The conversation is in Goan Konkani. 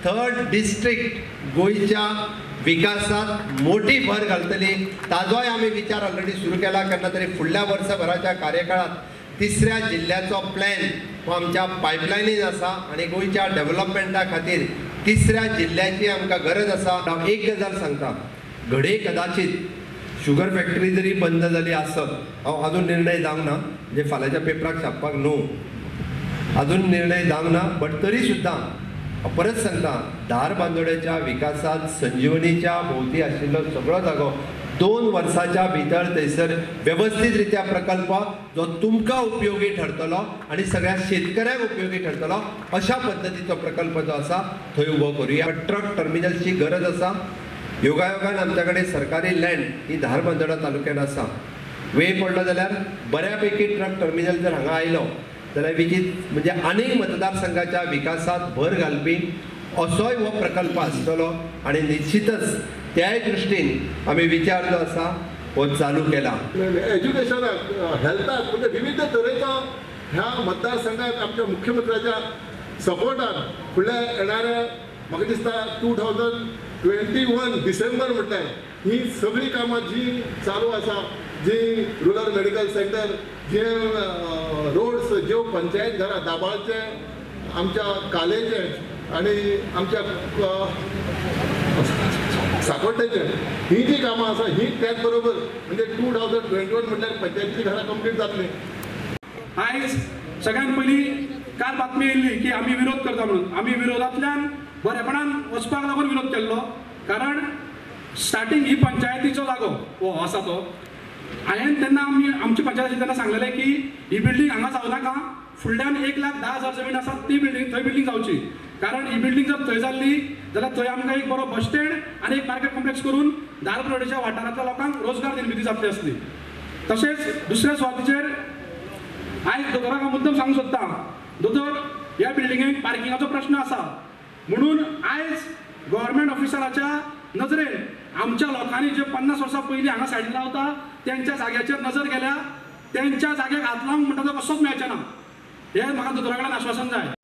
थर्ड डिस्ट्रिक्ट गोंयच्या विकासात मोठी भर घालतली. ताजोय आमी विचार ऑलरेडी सुरू केला. केन्ना तरी फुडल्या वर्सभराच्या कार्यकाळात तिसऱ्या जिल्ल्याचो प्लॅन हो आमच्या पायपलायनीन आसा आनी गोंयच्या डेव्हलपमेंटा खातीर तिसऱ्या जिल्ल्याची आमकां गरज आसा. हांव एक गजाल सांगता, घडये कदाचित शुगर फॅक्टरी जरी बंद जाली आसत, हांव अजून निर्णय जावंक ना, म्हणजे फाल्यांच्या पेपराक छापपाक न्हू, अजून निर्णय जावंक ना, बट तरी सुद्दां हांव परत सांगता, धारबांदोड्याच्या विकासात संजीवनीच्या भोंवती आशिल्लो सगळो जागो 2 वर्साच्या भितर थंयसर वेवस्थीत रित्या प्रकल्प जो तुमकां उपयोगी ठरतलो आनी सगळ्या शेतकऱ्यांक उपयोगी ठरतलो अशा पद्दतीचो प्रकल्प जो आसा थंय उबो करुया. ट्रक टर्मिनलची गरज आसा. योगायोगान आमच्या कडेन सरकारी लँड ही धारबांदोडा तालुक्यान आसा. वेळ पडलो जाल्यार बऱ्यापैकी ट्रक टर्मिनल जर हांगा आयलो जाल्यार विकीत म्हणजे आनीक मतदारसंघाच्या विकासात भर घालपी असोय हो प्रकल्प आसतलो आनी निश्चितच त्याय दृश्टीन आमी विचार जो आसा हो चालू केला. एज्युकेशनाक, हेल्थाक, म्हणजे विविध तरेचो ह्या मतदारसंघात आमच्या मुख्यमंत्र्याच्या सपोर्टान फुडल्या येणाऱ्या म्हाका दिसता 2021 डिसेंबर म्हटल्यार ही सगळीं कामां जी चालू आसा, जी रुरल मेडिकल सेंटर, जे रोड्स, ज्यो पंचायत घरां दाबाळचे, आमच्या कालेचे आनी आमच्या साकोड्डेचे, ही जी कामां आसा ही त्याच बरोबर म्हणजे 2021 म्हटल्यार पंचायतीची घरां कंप्लीट जातली. आयज सगळ्यात पयलीं काल बातमी येयल्ली की आमी विरोध करता म्हणून. आमी विरोधांतल्यान बरेपणान वचपाक लागून विरोध केल्लो, कारण स्टार्टींग ही पंचायतीचो जागो हो आसा तो. हांवें तेन्ना आमी आमची पंचायती तेन्ना सांगलेलें की ही बिल्डींग हांगा जावं नाका, फुडल्यान 1,10,000 जमीन आसा ती बिल्डींग थंय बिल्डींग जावची, कारण ही बिल्डींग जर थंय जाल्ली जाल्यार थंय आमकां एक बरो बस स्टँड आनी एक मार्केट कॉम्प्लेक्स करून धारबांदोडेच्या वाठारांतल्या लोकांक रोजगार निर्मिती जातली आसली. तशेंच दुसऱ्या सुवातीचेर आयज दोतोराक हांव मुद्दम सांगूंक सोदता, दोतोर ह्या बिल्डिंगेक पार्किंगाचो प्रश्न आसा म्हणून आयज गव्हर्मेंट ऑफिसराच्या नजरेन आमच्या लोकांनी जे 50 वर्सां पयलीं हांगा सायडीन रावता तेंच्या जाग्याचेर नजर गेल्या, तेंच्या जाग्याक हात लावंक म्हणटा तो कसोच मेळचें ना, हें म्हाका दोतोरा कडल्यान आश्वासन जाय.